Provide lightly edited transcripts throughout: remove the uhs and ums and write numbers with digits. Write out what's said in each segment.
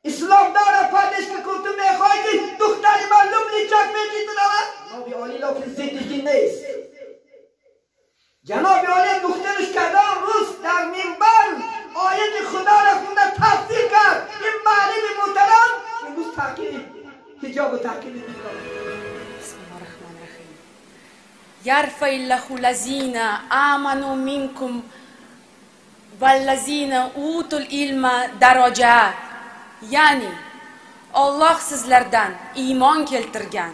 اسلام داره پادش که تو میخوای که دختری معلوم لیچک میگی تو نود جناب عالی لکن ضد دین نیست. جناب عالی دخترش کدام روز در منبر آیت خدا را خونده تفسیر کرد. این معلم محترم امروز تحقیر حجاب و تحقیر دین. بسم الله الرحمن الرحیم. يرفع الله الذين آمنوا منكم والذين أوتوا العلم درجات. Ya'ni Alloh sizlardan iymon keltirgan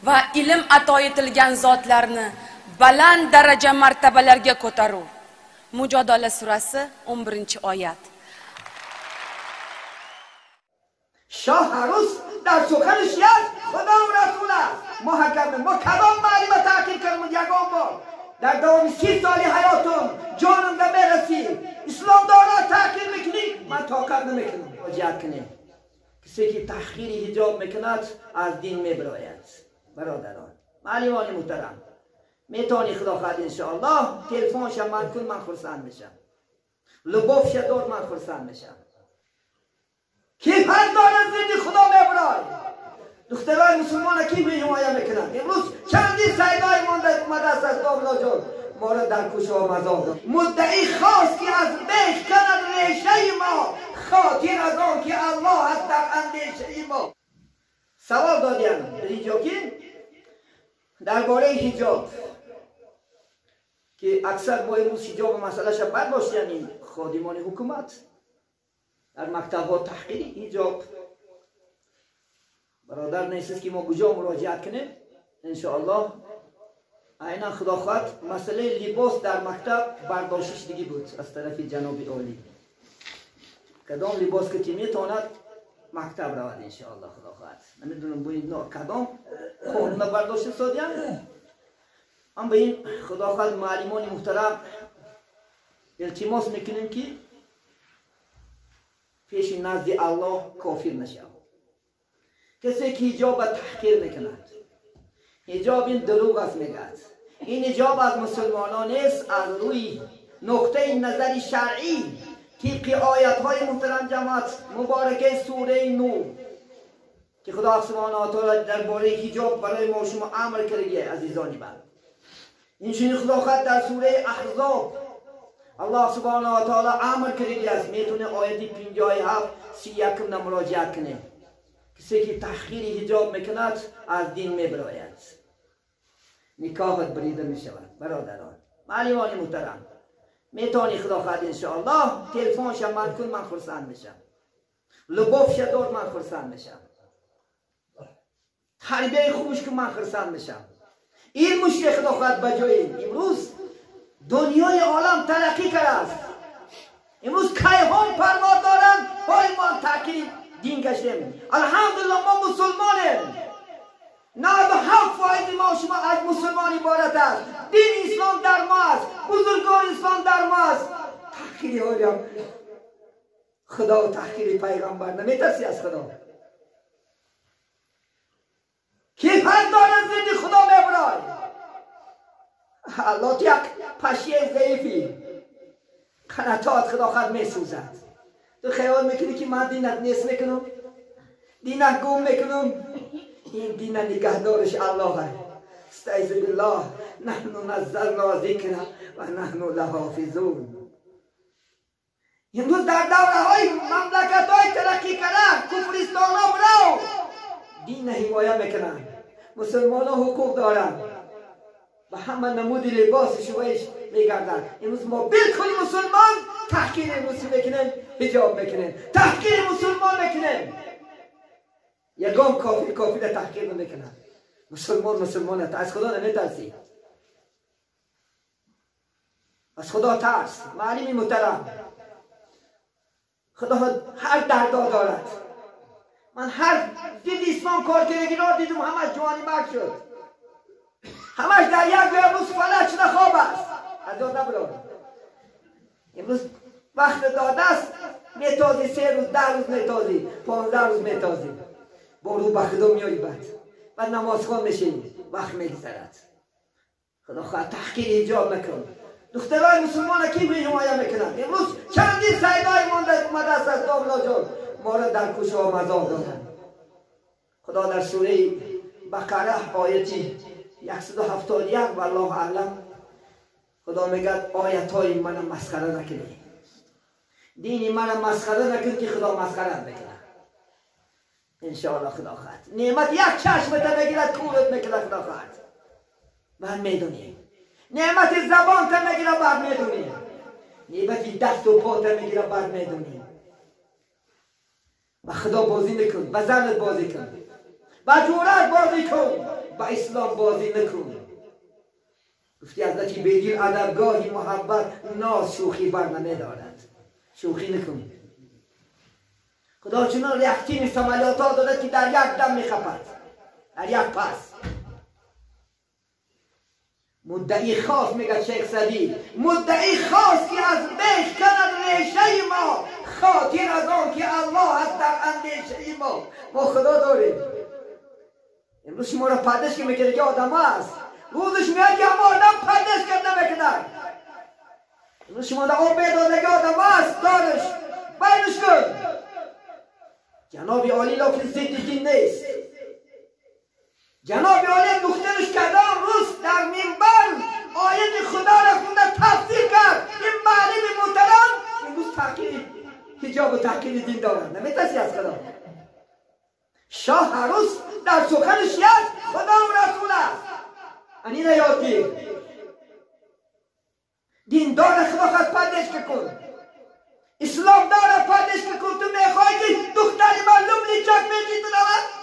va ilm ato etilgan zotlarni baland daraja martabalarga ko'tarur. Mujodala surasi 11-oyat. شاه هر روز در سخنش یک خدا و رسول است. ما حکم ما کدام معلم تحقیر کردیم یگان بار در دوام 30 سالی حیاتم جانم به برسی اسلام دارا تحقیر میکنی من طاقت نمیکنم. مراجعت کنیم کسی که تحقیر حجاب میکند از دین میبراید. برادران معلمان محترم میتونی خدا خواهد انشاءالله تلفنش من کن من خرسند میشم، لبافش دار من خرسند میشم. کی حق داره زندگی خدا میبرای؟ دخترای مسلمان کی به حمایت میکنن؟ امروز چندی سیدای مانده اومده است از داملا جان ما را در کوچه ها مزاق مدعی خواست که از بیخ کند ریشه ما، خاطر از آن که الله است در اندیشه ما. سوال دادیم اینجا که درباره حجاب که اکثر ما امروز حجاب مسئله ش برداشت، یعنی خادمان حکومت در مکتب ها تحقیر حجاب. برادر نیست که ما کجا مراجعت کنیم انشاءالله. عینا خدا خواهد مسئله لباس در مکتب برداشتش دیگه بود از طرف جناب عالی. کدام لباس که میتواند مکتب رود انشاءالله خدا خواهد. نمیدونم با این کدام قانون برداشت سادیم. هم به این خدا خواهد معلمان محترم التماس میکنیم که پیش نزد الله کافر نشود. کسی که حجاب تحقیر میکند، حجاب این دروغ است میگد، این حجاب از مسلمانان نیست. از روی نقطه نظر شرعی طبق آیت های محترم جماعت مبارکه سوره نور که خدا سبحانه و تعالی درباره حجاب برای ما شما امر کرده عزیزانی من. این چنین خدا خواهد در سوره احزاب الله سبحانه و تعالی امر کرده است. میتونه آیت 57 31 مراجعت کنه. کسی که تحقیر حجاب میکند از دین میبراید، نکاحت بریده میشود. برادران معلمان محترم میتونی خدا خواهد انشاءالله تلفنش من کن من خرسند میشم، لبافش دار من خرسند میشم، تربیه خوبش که من خرسند میشم، علمش خدا خواهد بجای. امروز دنیای عالم ترقی کرده است، امروز کیهان پرواز دارند، های ما تحقیر دین گشتیم. الحمدلله ما مسلمانیم، 97% ما شما از مسلمان عبارت است. دین اسلام در ما است، بزرگان اسلام در ما است. تحقیری هایم خدا و تحقیر پیغمبر نمیترسی از خدا. کی حق داره زندگی خدا میبرای؟ الله یک پشیه ضعیفی قناتات خدا خود میسوزد. تو خیال میکنی که من دینت نیست میکنم، دینت گم میکنم؟ این دین نگهدارش الله. استعیذ بالله نحن نزلنا ذکر و نحن لحافظون. امروز در دوره های مملکت های ترقی کرده کفرستان ها برو دین حمایت میکنن، مسلمان ها حقوق دارن و همه نمود لباس شویش میگردن. امروز ما بالکل مسلمان تحقیر امروز میکنن، حجاب میکنن، تحقیر مسلمان میکنن. یگام کافر کافر تحقیر نمیکنن. مسلمان مسلمان از خدا نمیترسی، از خدا ترس. معلم محترم خدا هر دردا دارد. من هر دید اسلام کار کردگی را دیدم همش جوانی مرگ شد، همش در یک امروز فلج شده خواب است. از یاد نبرد امروز وقت داده است میتازی، 3 روز 10 روز میتازی، 15 روز میتازی، با رو به خدا میایی، بعد نماز خوان میشی، وقت میگذرد. خدا خواهد تحقیر حجاب نکن. دخترای مسلمان کی به حمایت میکنن؟ امروز چندی سیدای مانده اومده است از داملا جان ما را در کوچه ها مزاق دادن. خدا در سوره بقره آیتی 171 والله اعلم خدا میگه آیت های من مسخره نکنی، دینی من مسخره نکن که خدا مسخره میکنه. انشاءالله خدا خواهد نعمت یک چشم تا بگیرد کورت میکنه. خدا خواهد بعد میدونی نعمت زبان تا میگیره بعد میدونی، نعمت دست و پا تا میگیره بعد میدونی. با خدا بازی نکن، با زنت بازی کن، با جورت بازی کن، با اسلام بازی نکن. گفتی حضرت بیدل ادبگاهی محبت ناز شوخی بر نمیدارد، شوخی نکن. خدا چنان ریختین سمالیات ها داده که در یک دم میخپد، در یک پس. مدعی خاص میگه شیخ سعدی، مدعی خاص که از بیخ کند ریشه ما، خاطر از آن که الله است در اندیشه ما. ما خدا داریم. امروز شما را پردش که میکنه که آدم هست، روزش میاد که اما آدم پردش کرده نمیکنه. امروز شما را آب داده که آدم هست، دارش بینش کن. جناب عالی لکن ضد دین نیست. جناب عالی دخترش کردن روز در منبر آیت خدا را خونده تفسیر کرد. این معلم محترم امروز تحقیر حجاب و تحقیر دین دارد. نمیترسی از خدا؟ شاه هر روز در سخنش یک خدا و رسول است. این یاد گیر. دین دار خدا خواهد پردش کن، اسلام داره پردش کن. تو میخوای که دختری معلوم لیچک میگی تو نود؟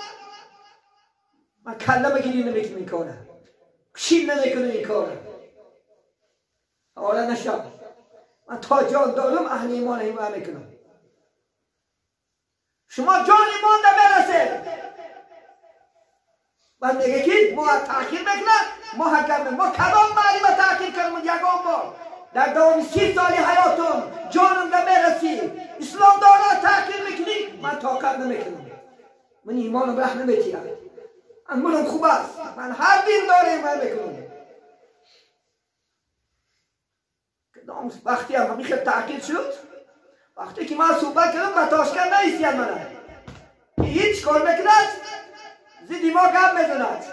من کله بگیری نمیکنم این کاره، کشیم نمیکنم این کاره. حالا نشد من تا جان دارم اهل ایمان ایمان میکنم. شما جان ایمان ده برسه. بعد میگه که ما تأخیر میکنه، ما حکم ما کدام معلم تأخیر کردم یگان بار در دوام 30 سالی حیاتم جانم ده برسی اسلام داره تأخیر میکنی، من طاقت نمیکنم، من ایمانم ره نمیتیم، من خوب است، من هر دین داره من میکنم. کدام وقتی هم همین خیلی تأخیر شد، وقتی که من صحبت کردم با تاشکند نیستیم منم هیچ کار میکند زیدی ما گپ میزند.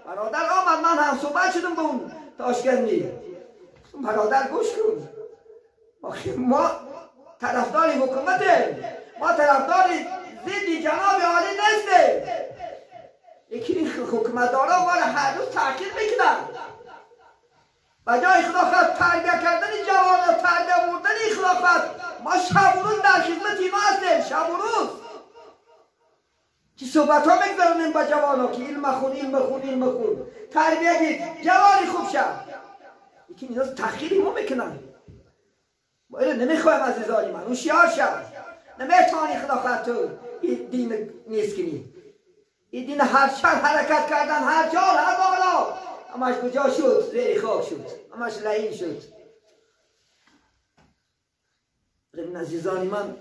برادر آمد، من هم صحبت شدم با اون تاشکندی. برادر گوش کن، آخه ما طرفدار حکومته، ما طرفدار ضد جناب عالی نیستیم. یکی این حکومتدارا ما را هر روز تحقیر میکنن. و جای خلافت تربیه کردن جوان و تربیه بردن خلافت، ما شب و روز در خدمت اینا هستیم. شب و روز که صحبت ها میگذارونیم با جوان ها که علم خون، علم خون، علم خون، تربیه گیر، جوانی خوب شد. یکی اینا تحقیر ما میکنن. ما اینو نمیخوایم عزیزانی من، هوشیار شد. نمیتونی خلافت تو این دین نیست کنی. این دین هر شهر حرکت کردن، هر جا هر بالا، همش کجا شد؟ زیر خاک شد، همش لعین شد. این عزیزانی من